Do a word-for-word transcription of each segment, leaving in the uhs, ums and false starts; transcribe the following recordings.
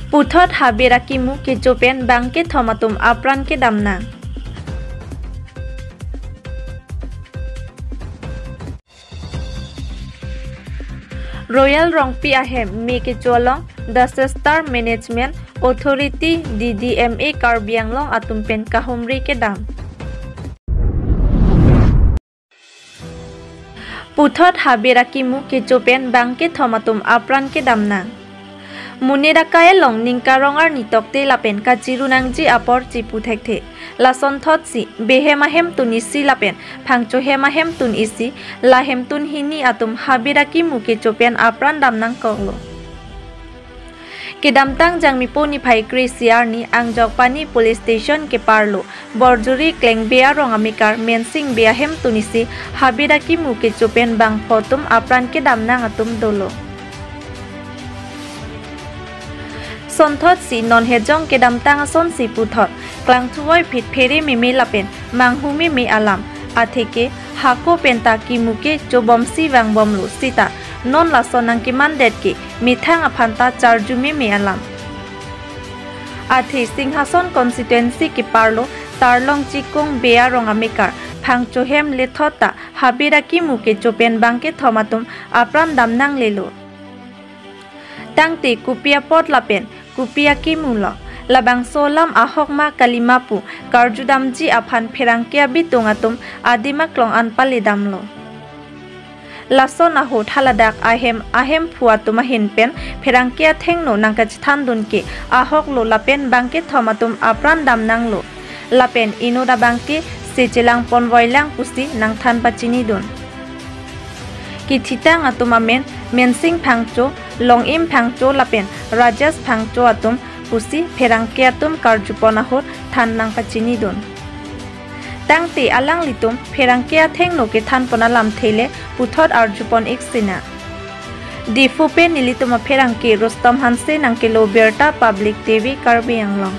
Puthot habit akimu kecho pen bang kethom atum apran kedam nang. Royal Rongpi ahem me kecho along Disaster Management Authority, D D M A Karbi Anglong atum pen kahumri kedam. Puthot habit akimu kecho pen bang kethom atum apran kedam nang. Monit akai along ningkarong arni tokte lapen kachiru nangji apor chipu thekthe. Lasonthotsi behem ahemtun isi lapen phangchohem ahemtun isi, lahemtun hini atum habit akimu kecho pen apran dam nangkoklo. Kedamtang Jangmipo niphai kre-isi arni Angjokpani Police Station keparlo Borjuri Kleng Bey arong amekar Mensing Bey ahemtun isi habit akimu kecho pen bangpho atum apran kedam nang atum dolo. Sonthotsi non hejong kedamtang asonsi puthot klangthu voiphit phere meme lapen manghu meme alam, atheke hako penta kimu kecho bomsi vangbomlo sita non lason nangkemandet ke methang aphanta charju meme alam. Athe Singhason constituency keparlo Tarlong Chikung Bey arong amekar phangchohem lethot ta habit akimu kecho pen bang kethom atum apran dam nanglelo. Tangte kopi apot lapen kopi akimu lo, labangso alam ahok ma kalima pu karjudamji aphan pherangke abitung atum adim aklong an paledamlo. Lason ahut haladak ahem ahemphu atum ahin pen pherangke athengno nangkachethandun ke ahoklo lapen bang kethom atum apran dam nanglo. Lapen inut abangke se chelang ponvoilang pusi nangthan pachinidun. Kithitang atum amen Mensing Phangcho, Longim Phangcho lapen Rajesh Phangcho atum pusi pherangke atum karjupon ahut than nangpachinidun. Tangte alanglitum pherangke athengno kethanpon alamthe le puthot arjupon ik sinang. Diphu pen nelitum apherangke Rustom Hanse nangkelo birta Public T V Karbi Anglong.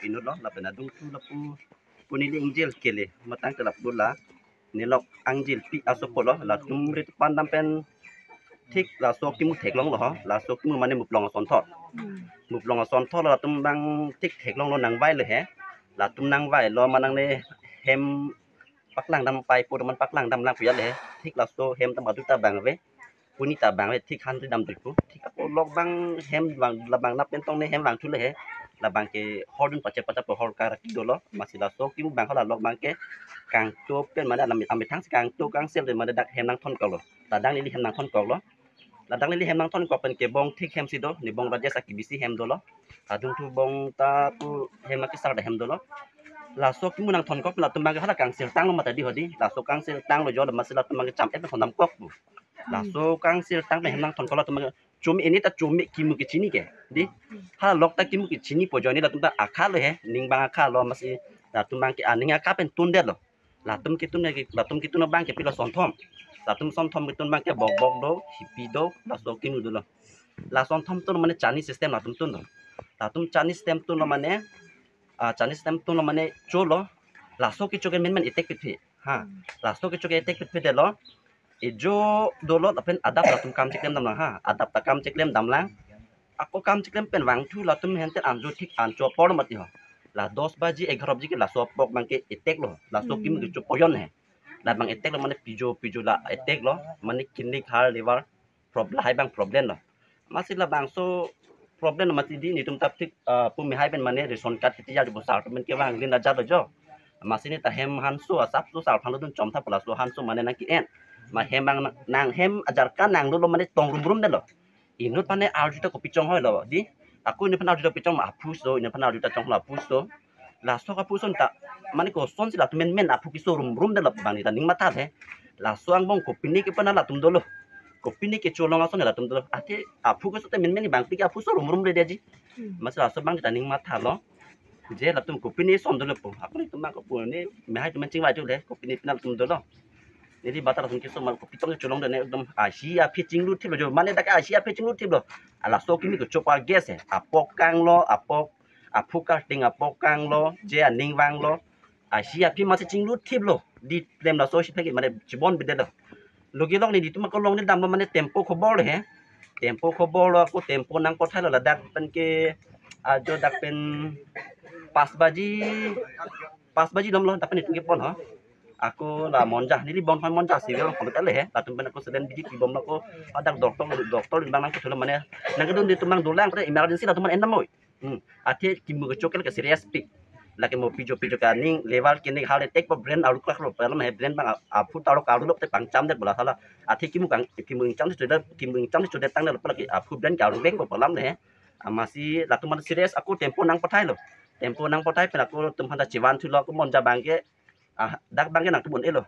Inut lo lapen adungthu lapu pu neli ingjil kele matang ke lapu la nelok angjil pi asopo lo, latum rit pandam pen thik laso kimu theklonglo ho, laso kimu mane Muplong asonthot. Muplong asonthot lo latum bang thik theklonglo nangvailo he. Latum nangvailo manang ne hem paklangdam pai pur man paklangdam lang puya le he. Thik laso hem tam adu ta bang ave. Puni ta bang le thik han ri dam dui pu. Thik ako lok bang hem bang labang nap pen tong ne hem vangthu le he. Labang ke hor dun pache pacha po hor kar ki dolo. Masi laso kimu bang hala lok bang ke kangto pen mane alam amethang si kangto kangsel de mane dak hem nangthonkoklo. Ladak neli hem nangthonkoklo. Ladak neli hem nangthonkok pen ke bong thik hem si do, ne bong Rajesh aki bisi hem dolo. Adungthu bong ta pu hem akisar da hem dolo. Laso kimu nangthonkok pen latum bang ke hala kangsel tanglo mata di hodi. Laso kangsel tanglo jo masi latum bang ke cham et pen thondamkok pu. Laso kangsel tang pen hem nangthonkok latum bang ke chome ini ta chome kimu kechini ke. Di. Hala lok ta kimu kechini po jo ne latum ta akha lo he. Ning bang akha lo masi latum bang ke aning akha pen tundetlo. Latum ketun ke latum ketun bang ke pilo sonthom. Latum sonthom ketun bang ke bok bok do, hipi do, laso kimu dolo. La sonthom tunlo mane chani system latum tunlo. Latum chani system tunlo mane, ah, chani system tunlo mane cholo. Laso kecho ke menmen etek pitphi. Ha. Laso kecho ke etek pitphi delo. Ejo dolo lapen adap latum kam cheklem damlang ha. Adap ta kam cheklem damlang. Ako kam cheklem pen vangthu latum hente anjo thik ancho apor mati ho. La dos baji egharo baji ke laso apok bang ke etek lo. Laso kimu kecho poyon he. Labang etek lo mane pijo pijo la etek lo. Mane kidney har liver problem lahai bang problem lo. Masi labangso problem lo mati di netum ta thik, ah, pu mehai pen mane ration card kiti ya jo bo sar pen kevang lin ajar lo jo. Masi ne ta hem hanso asap so sar phan lo dun chom tha pula so hanso mane nang ki-en. Ma hem bang nang, nang hem ajar kan nang lo mane tong rum rum delo. Inut pane arju ta kopi chonghoi lo di. Ako inut pane arju ta kopi chong ma aphu so, inut pane arju ta chong lo aphu so. Laso aphu son ta mane kosonsi latum menmen aphu keso rum rum delo bang ne ta ning matha he. Laso angbong kopine ke pana latum dolo. Kopine kecho along ason latum dolo. Athe aphu keso te menmen bang pi ke aphu so rum rum le dia ji. Masi laso bang ne ta ning matha lo. Je latum kopine son dolo po. Ako netum bang kopu ne mehai tum chingvai tu le kopine pina latum dolo. Neli bata latum keso mal kopi tong cholong dene ekdom ashi aphi chinglu thip lo jo. Mane dak ashi aphi chinglu thip lo. Laso kimu kecho pa gas he. Apok kanglo, apok aphu karting apok kanglo, je aning vanglo. Ashi aphi masi chinglu thip lo. Di plem laso si phek mane chibon bidelo. Logi lok ne netum ako long ne damlo mane tempo khobor le he. Tempo khobor lo, ako tempo nangpathailo ladak pen ke ajo dak pen pas baji, pas baji lom lo dak pen itum kepon ho. Ako la Monja, neli bong hon Monja si bong hon tale he. Latum pen ako selen biji kibom lo ako, hadak doktor, doktor bang nangkethulo mane. Nangkedun di tum bang dolang kre emergency latum man endam oi. Hmm. Athe kimu kecho ke serious pik. Lake mo pijo pijo kaning level kening heart attack po brain arlo krak lo, palam he brain bang a-, aphu taro karu lo te pangcham det bola sala. Athe kimu kang kimu ingcham te chodet, kimu ingcham te chodet tang det pala ke aphu brain karu bek po palam he. Amatsi latum man serious, ako tempo nangpathailo. Tempo nangpathai pen ako tum handa chivan thulo ako Monja bang ke, ah, dak bang ke nangtum un-elo.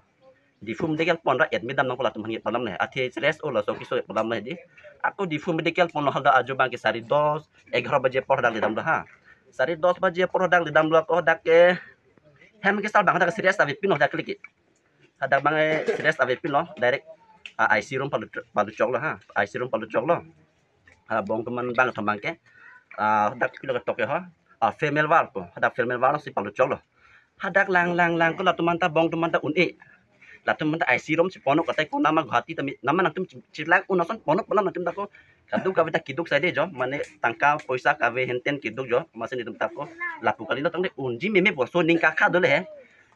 Diphu Medical pon ra admit dam nangpo latum han ke palam le. Athe serious o laso kiso palam le di. Ako Diphu Medical pon lo hadak ajo bang ke sari dos, egharo baje apor hadak ledam do ha. Sari dos baje apor hadak ledam do ako hadak ke hem kesal bang hadak serious ave pin lo hadak kliki. Hadak bang, eh, serious ave pin lo, direct, ah, I C room palu, palu chok lo ha. I C room palu chok lo. Ah, bong teman bang teman ke, ah, hadak pilo ketok ke ho. Ah, female ward po. Hadak female ward si palu chok lo. Hadak lang lang lang ko latum anta bong teman ta un-e. Latum anta I C room si ponok katai ko nama Guwahati tami nama nangtum chi-, chilang un ason ponok palam nangtum ta ko. Kaduk kave ta kiduk saide jo, mane tangka poisa kave henten kiduk jo, amatsi netum ta ko lapu kalilo tangte unji meme po, so ning kakha dole he.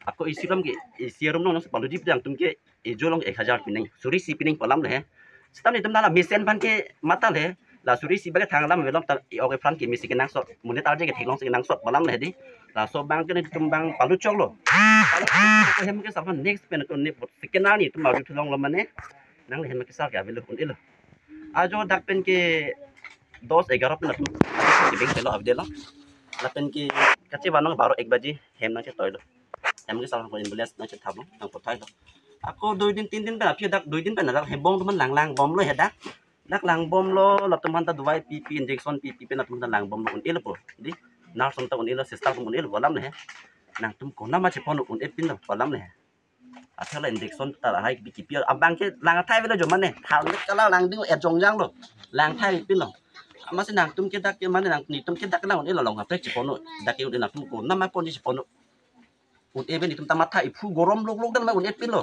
Ako I C room ke, I C room no si paluji pidang tum ke ejo along ek hajar pining, suri isi pining palam le he. Seta netum nala mesen aphan ke matha le he. La suri isi bage thang alam velong ta i ok aphan ke misi kenangsot, monit arje ke theklong si kenangsot palam le he di. Laso bang ke netum bang palu chok lo. Palu chok lo hem kesal aphan next pen ko ne second arni tum arju thulong lo mane. Nang le hem kesal ke avelo un-elo. Ajo dak pen ke dos egharo pen atum kibeng pelo avelo. Lapen ke kachevan nang baro ek baji hem nangchetoilo. Hem kesal ko ambulance nangchethaplo, nangpathailo. Ako dui din tin din pen aphi dak dui din pen dak he bong teman lang lang bom lo he dak. Dak lang bom lo, latum hanta dawai pipi, injection pipi pen latum hanta lang bom lo un-elo po. Di, nurse atum ta un-elo, sister atum un-elo palam le he. Nangtum konama chepon un-e pin lo palam le he. Athe la injection ta lahai kipi kipi abang ke lang athai avelo jo mane. Thal le kala lang ding e jongjang lo. Lang thai pin lo. Amatsi nangtum ke dak ke mane nang netum ke dak lang un-elo long athai chepon dak ke un-e nangtum konama ponji chepon un-e ave netum ta matha iphu gorom lok lok dan ma un-e pin lo.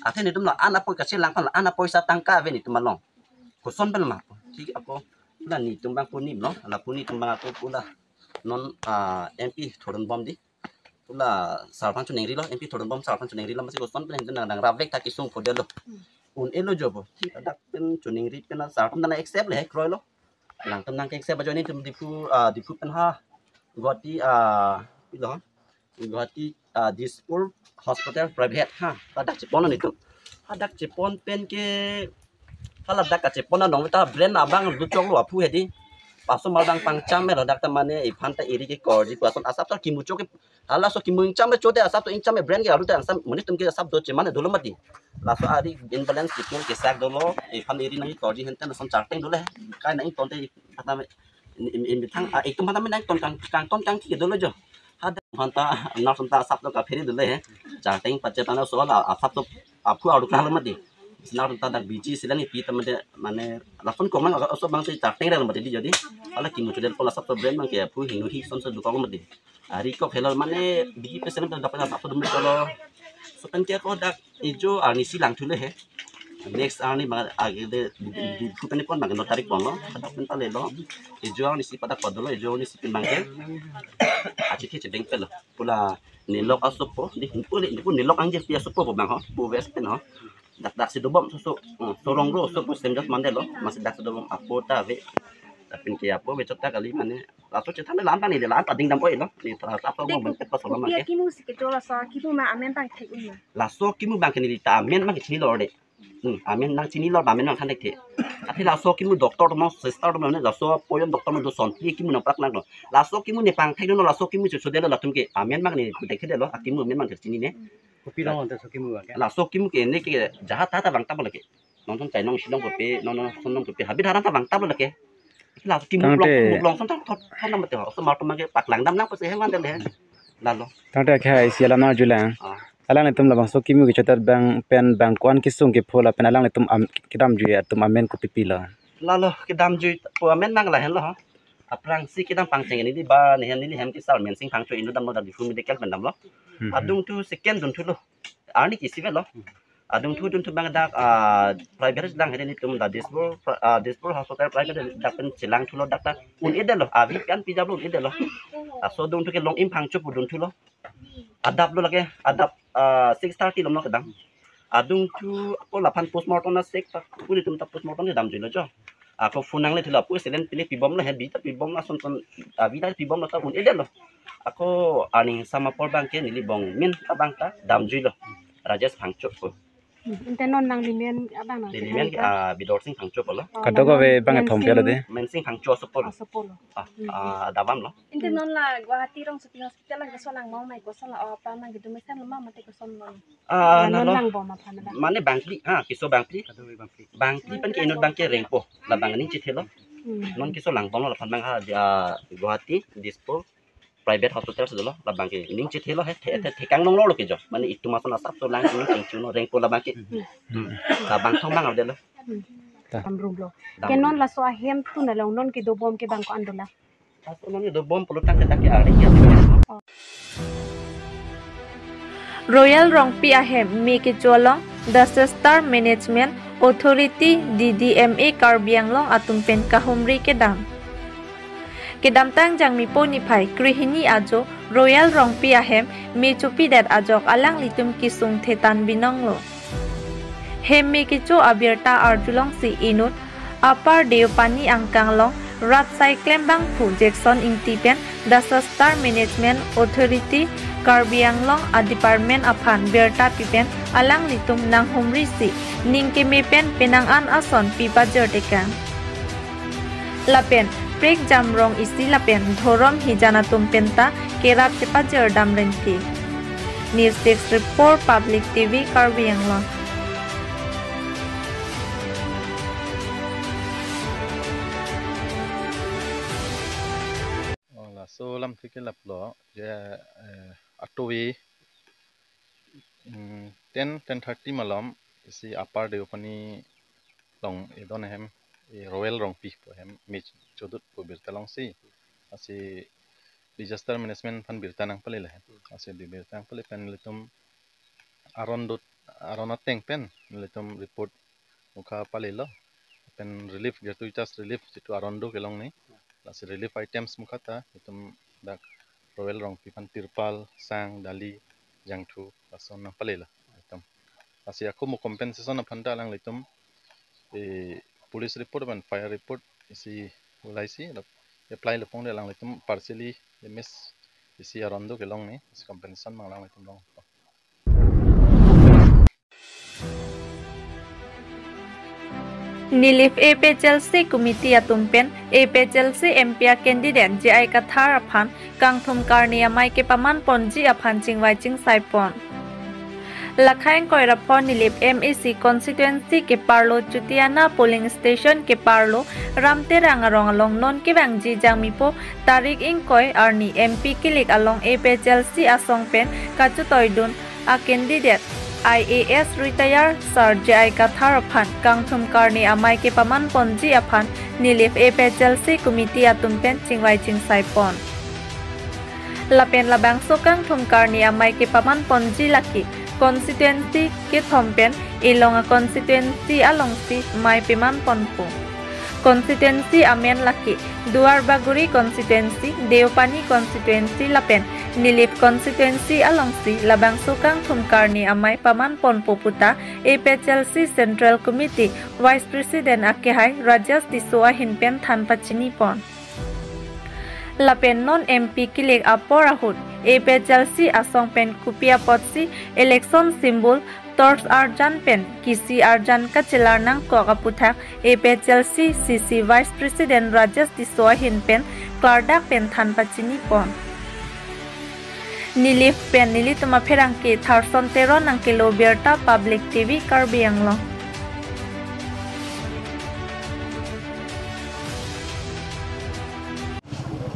Athe netum la an apoi kachelangphan la an apoisa tangka ave netum along. Koson pen ma. Thik ako. La netum bang punim lo. La puni tum bang ako pula non, ah, M P Thoronbom di. Pula sar aphan choningri lo, M P Thoronbom sar aphan choningri lo, amatsi koson pen hem nang dang ravek ta kesung khodelo. Un-elo jo po. Thik adak pen choningri pen sar aphan dana accept le he kroi lo. Langtum nang ke accept ajoine tum Diphu, ah, Diphu pen ha. Guwahati, ah, pilo. Guwahati, ah, Dispur Hospital private ha. Hadak chepon netum. Hadak chepon pen ke hala dak kachepon anong ta brain abang luchok lo aphu he di. Paso mal dang pangcham melo dak ta mane iphan ta eri ke korji pu ason asap ta kimu chok ke. Halaso kimu ingcham me chode asap to ingcham me brain ke aru ta angsam monit tum ke asap do chemane dolo mati. Laso ari imbalance kitu kesak dolo, iphan eri nang korji henten ason charteng dolo he. Kai nang ton te kata me im, im, im thang, ah, itum hata me nang ton kang, kang ton kang ki dolo jo. Hada hanta nurse ta asap to kaphere dolo he. Charteng pache tana so la asap to aphu aru kang lo mati. Nurse ta dak biji silang ipi ta mate mane lason komang aso bang si charteng rel mati di jadi. Ala kimu chode pon asap to brain bang ke aphu hinu hi son so dukong mati. Ari kok helor mane biji pe selam dapat asap to dum dolo. So pen ke ako dak ejo arnisi lang thule he. Next arni bang age de di, di, di, di, pen pon bang no tarik pon lo. Dak pen ta le lo. Ejo arnisi padak pon dolo, ejo arnisi pen bang ke. Achi ke chedeng pelo. Pula nelok asopo, di pule, di pule nelok angje pi asopo po bang ho. Pu wes pen ho. Dak dak si dobom so so, hmm, sorong ro so pu sem jos mande lo. Amatsi dak si dobom apo ta ave. Lapen ke apo ave chot ta kali mane. Laso chethan le lan ta ni le lan ta ding dam oi lo. Ni ta ta so mo ben pa so lo ma Kopi ke. Akimu si kecho laso akimu ma amen bang thek un ma. Laso kimu bang ke ni ta amen bang ke chini lo de. Hmm, amen nang chini lo ba amen nang than thek the. Athe laso kimu doctor to mo sister to mo ne laso poyon doctor mo do son ti kimu nang prak nang lo. Laso kimu ne pang thek no laso kimu cho de lo latum ke amen bang ne thek the lo akimu amen bang ke chini ne. Kopi long ante so kimu bang ke. Laso kimu ke ne ke jahat ta ta bang ta bang ke. Nong thon chai nong si nong kopi, nong nong son nong kopi. Habit haran ta bang ta bang ke. Laso kimu Tangte long long son ta thot thot nam te ho. So mar to ma ke pak lang dam nang pa se hewan de le. Lalo. Tangte akha isi alam na julang. Ah. Alanglitum labangso kimu kechotat bang pen bang ko-an kesung kepho lapen alanglitum am, kedamjui atum amen kopi pilo. Lalo kedamjui pu amen nang lahenlo ha. Aphrangsi kedam pangcheng ni di ba ni hem ni hem kesal Mensing Phangcho inut damlo dak Diphu Medical pen damlo. Hmm. Adung thu second dun thulo. Arni ke isi avelo. Adungthu, dungthu abang dak, ah, private lang hedi nelitum dak Dispur, ah, Dispur hospital private dak pen chelang thulo, dak ta un-edetlo, avi kan pijaplo, un-edetlo. Laso adungthu ke Long-im Phangcho pu dungthulo. Adaplo lake, adap, ah, six thirty alom lo kedam. Adungthu ako laphan postmortem na sek ta, pu nelitum ta postmortem kedam juilo jo. Ako phone nangle thulo, pu selen pili pibomlo, he bi ta pibomlo, son son, ah, bi ta pibomlo ta un-edetlo. Ako aning sama apor abang ke neli bong min abang ta damjuilo. Rajesh Phangcho pu. Hmm, ante non nanglimen abang nang Nelimen, ah, Bidorsing Phangcho pulo. Oh, kadokave non abang Mensing, thom pelo de. Mensing Phangcho asopo lo. Asopo lo. Ah, hmm, ah, adap damlo. Ante non la Guwahati Rongsopi Hospital lang keso lang mong mai koson la, oh, apa nang kedo mesen lo ma mate koson lo. Ah, ah, non nalo. Lang bom aphan abang. Mane bangphli, ha, keso bangphli. Bangphli pen ke inut abang ke rengpo, labang ning chethelo. Hmm. Non keso lang bomlo laphan abang ha, di, ah, Guwahati, Dispur private hospital si dolo, labang ke ning chethelo he, the, the, thekang longlo lo ke jo. Mane itum ason asap so lang ning chingchuno rengpo labang ke. Hmm. Hmm. Labang thom abang avdetlo. Hmm. Ta. Dam rumlo. Dam. Ke non laso ahem tun along non kedo bom ke bang ko-an dolang? Laso non kedo bom pulo tangte dak ke ari ya. Royal Rongpi ahem me kecho along Disaster Management Authority, D D M A Karbi Anglong atum pen kahumri kedam. Kedamtang Jangmipo niphai krehini ajo Royal Rongpi ahem me chopidet ajok alanglitum kesung thetan binonglo. Hem me kecho abirta arjulongsi inut Upper Deopani angkang along rat sai klembangphu Jackson Ingti pen Disaster Management Authority Karbi Anglong a department aphan birta pi pen alanglitum nanghumrisi ning keme pen penang an ason pi pajirtekang. Lapen prekjam rong isi lapen dhorom hijan atum penta kerap chepajirdam rengti. News Desk Report, Public T V, Karbi Anglong. Oh, laso alam thik ke laplo, je, eh, atovi, mm, ten, ten thirty malom, isi Upper Deopani along edon ahem, e Royal Rongpi pu ahem me chodut pu birta longsi. Lasi disaster management aphan birta nangpale lahen. Lasi di birta nangpale pen nelitum aron dut, aron ateng pen nelitum report mukha palelo. Pen relief, gratuitous relief jitu aron do kelong ni. Lasi relief items mukha ta itum dak Royal Rongpi aphan tirpal, sang, dali, jangthu, lason nangpalelo itum. Lasi ako mo compensation aphan ta alanglitum, eh, police report pen fire report isi ulaisi, lap-, apply lapong de alanglitum partially damage isi aron do kelong ni, isi compensation abang alanglitum long. Nilip A P H L C committee atum pen A P H L C M P a candidate J I Kathar aphan kangthum karni amei kepaman ponji aphan chingvai chingsai pon. Lakhai ingkoi ra pho Nilip M A C constituency keparlo Chutiana polling station keparlo Ramterang arong along non kevangji Jangmipo tarik ingkoi arni M P kilik along A P H L C asong pen kachotoidun a candidate I A S retired Sir J I Kathar aphan kangthum karni amei kepaman ponji aphan Nilip A P H L C committee atum pen chingvai chingsai pon. Lapen labangso kangthum karni amei kepaman ponji lake constituency kethom pen elong a constituency alongsi mei peman ponpo. Constituency amen lake Duar Bagori constituency, Deopani constituency lapen Nilip constituency alongsi labangso kangthum karni amei paman ponpo puta A P H L C Central Committee Vice President akehai Rajesh Tisso ahin pen than pachini pon. Lapen non M P kilik apor ahut A P H L C asong pen kopi apotsi election symbol torch arjan pen kisi arjan kachelar nangkok aputhak A P H L C C C Vice President Rajesh Tisso ahin pen klardak pen than pachini pon. Nilip pen nelitum apherangke Tharson Teron nangkelo birta Public T V Karbi Anglong.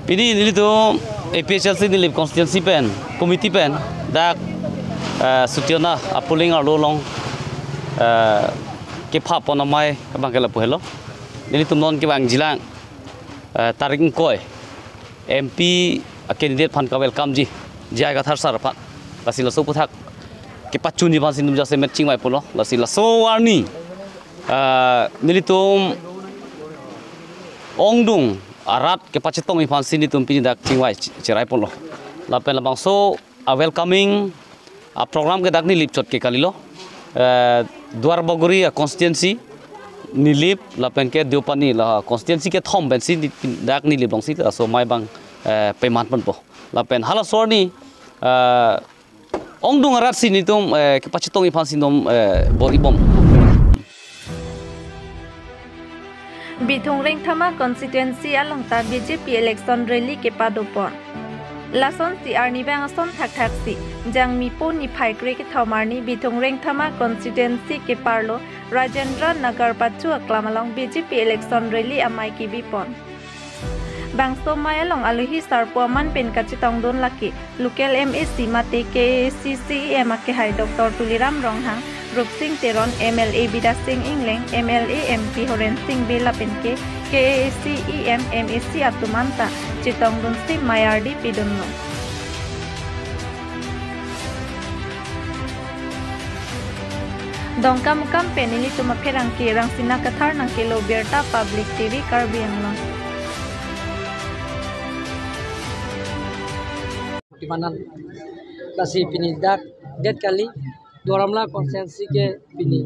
Pini nelitum A P H L C Nilip constituency pen, committee pen, dak, eh, Chutiana a polling arlo along, eh, kepha pon amei abang ke lapu helo. Nelitum non kevangjilang, eh, tarik ingkoi, M P a candidate aphan ka welcome ji, J I Kathar sir aphan. Lasi laso aputhak kepachunji aphansi nelitum jasemet chingvai ponlo, lasi laso arni, ah, nelitum ongdung arat kepachetongji aphansi nelitum pini dak chingvai chi-, cherai ponlo. Lapen labangso a welcoming a program ke dak Nilip chot ke kalilo. Eh, Duarbagori a constituency Nilip lapen ke Deopani, la constituency kethom pensi ni-, dak Nilip alongsi laso mei abang, eh, peman ponpo. Lapen halaso arni, eh, ongdung arat si nelitum, eh, kepachetongji aphansi nelitum, eh, bor-ibom. Bithung Rengthama constituency along ta B J P election rally kepado pon. Lasonsi arnivang ason thakthak si, Jangmi po niphai kre kethom arni Bithung Rengthama constituency keparlo Rajendra Nagar pachu aklam along B J P election rally amei kebi pon. Bangso mei along alohi sarpo aman pen kachetongdun lake local M A C mate K A A C C E M akehai Doctor Tuliram Ronghang, Rupsing Teron, M L A Bidya Sing Engleng, M L A M P Horen Sing Bey lapen ke K A A C E M, M A C atum anta chetongdunsi mei ardi pidunlo. Dongkamukam pen nelitum apherangke Rangsina Kathar nangkelo birta Public T V Karbi Anglong. Timanan lasi pini dak det kali Duar Amla constituency ke pini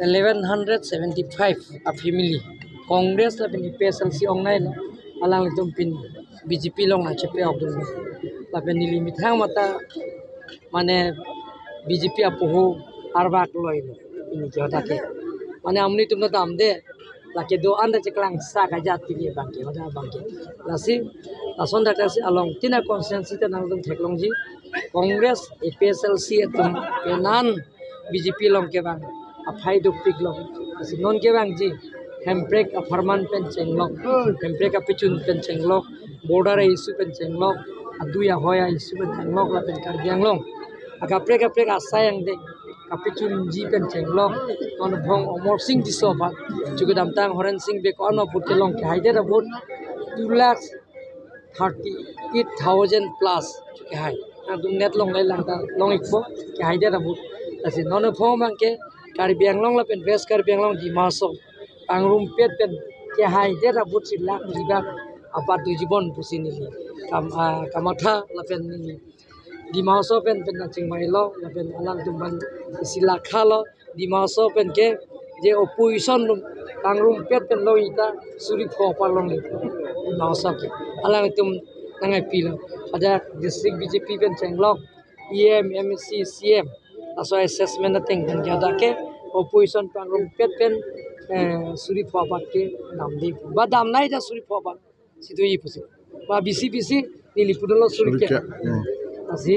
eleven hundred seventy-five a family Congress lapen A P H L C ongnailo, alanglitum pini B J P along nangchepe-okdunlo. Lapen neli methang mata mane B J P apoho arvak loilo pini ke hadak ke. Mane amonit atum ta damde, lake do-an ta cheklang sa kajat pini abangke, hadak abangke. Lasi lason dak lasi along tin a constituency ta nangtum theklongji, Congress, A P H L C atum penan B J P along kevang aphai dukpiklo. Lasi non kevangji Hemprek apharman pen chenglok, Hemprek apechun pen chenglok, border a-issue pen chenglok, adui ahoi a-issue pen chenglok, lapen Karbi Anglong akaprek kaprek asai angdeng kapechunji pen chenglok. Non aphong Amarsing Tisso aphan, chukidamtang Horen Sing Bey ko-an a vote kelong, kehaidet a vote two lakhs thirty-eight thousand plus chukehai. Nangtum net along le langta long-ikpo, kehaidet a vote. Lasi non aphong abangke Karbi Anglong lapen West Karbi Anglong, Dima Hasao pangrumpet pen kehaidet a vote si lakh ribak abat dujibon pusi neli kam, ah, kamatha lapen neli Dima Hasao pen pen nangchingvailo, lapen alangtum aphan isi lakhalo, Dima Hasao pen ke je opposition atum pangrumpet pen long-ik ta suri pho apar longle Dima Hasao ke. Alangtum nangkaipilo. Hadak district B J P pen chenglok, E M, M A C, C E M, laso assessment ateng pen ke hadak ke opposition pangrumpet pen, eh, suri pho abat ke damde. Ba damnai ta suri pho abat si doji pusi. Ba bisi bisi neli pudunlo suri kep. Suri kep, hmm. Lasi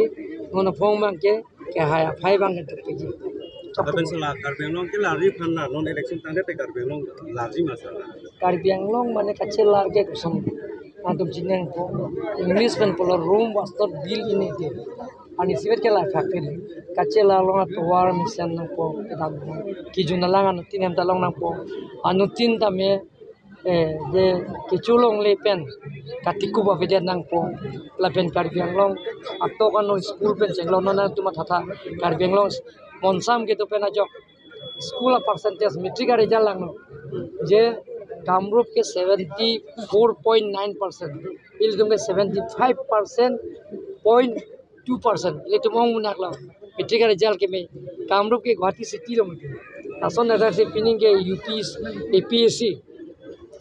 non aphong abangke kehai aphai abangke dukpikji. Lapen sala Karbi Anglong ke larji aphan la non election tangte te Karbi Anglong larji ma sala? Karbi Anglong mane kachelar ke koson, nangtum chiningpo. English pen pulo Rome was not built in a day. Ani isivet ke la factory. Kachelar along atovar mesen nangpo, kedam kejun alang anuttin hem ta long nangpo. Anuttin tame, eh, je kecho longle pen katikup avedet nangpo. Lapen Karbi Anglong atok ano school pen chenglok, non nangtum mathatha, Karbi Anglong monsam kedo pen ajok school a percentage matric a result langno. Je Kamrup ke seventy-four point nine percent, ilitum ke seventy-five percent point two percent. Ilitum ong munak lo. Matric a result keme. Kamrup ke Guwahati city lo mungkin. Lason dak si pining ke U P, A P S C,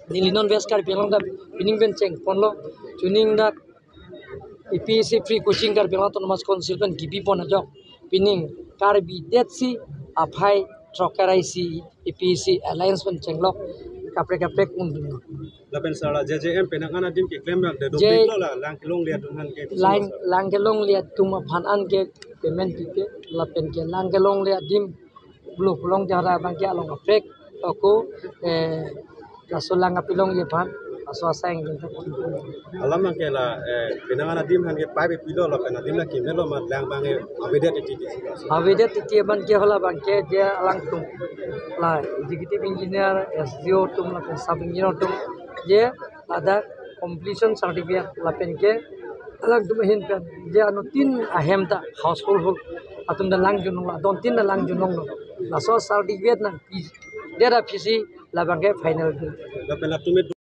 neli non West Karbi Anglong ta pining pen chengponlo. Chuning dak A P S C free coaching Karbi Anglong Autonomous Council pen kebi pon ajok pining Karbi det si aphai throkkre isi A P S C alliance pen chenglok kaprek kaprek undun. Lapen sala J J M penang an adim keklem rak de J- dopik lo la lang kelongle atum aphan ke. Lang, lang kelongle atum aphan an ke payment pipe, lapen ke lang kelongle adim blo pulong jara abangke along kaprek ako, eh, laso lang kapilongji aphan laso asai angdeng ta. Alam abangke la, eh, penang an adim aphan ke pipe pilo lapen adim la kemelo ma lang abangke avedet titi. Avedet titi abangke hala abangke je alangtum la executive engineer, S D O atum lapen sub engineer atum je ada completion certificate lapen ke Alangtum ahin pen je anuttin ahem ta household atum ta lang junlonglo, adon tin ta lang junlonglo. Laso certificate nangpi, dera P C labang ke final bill. Lapen atum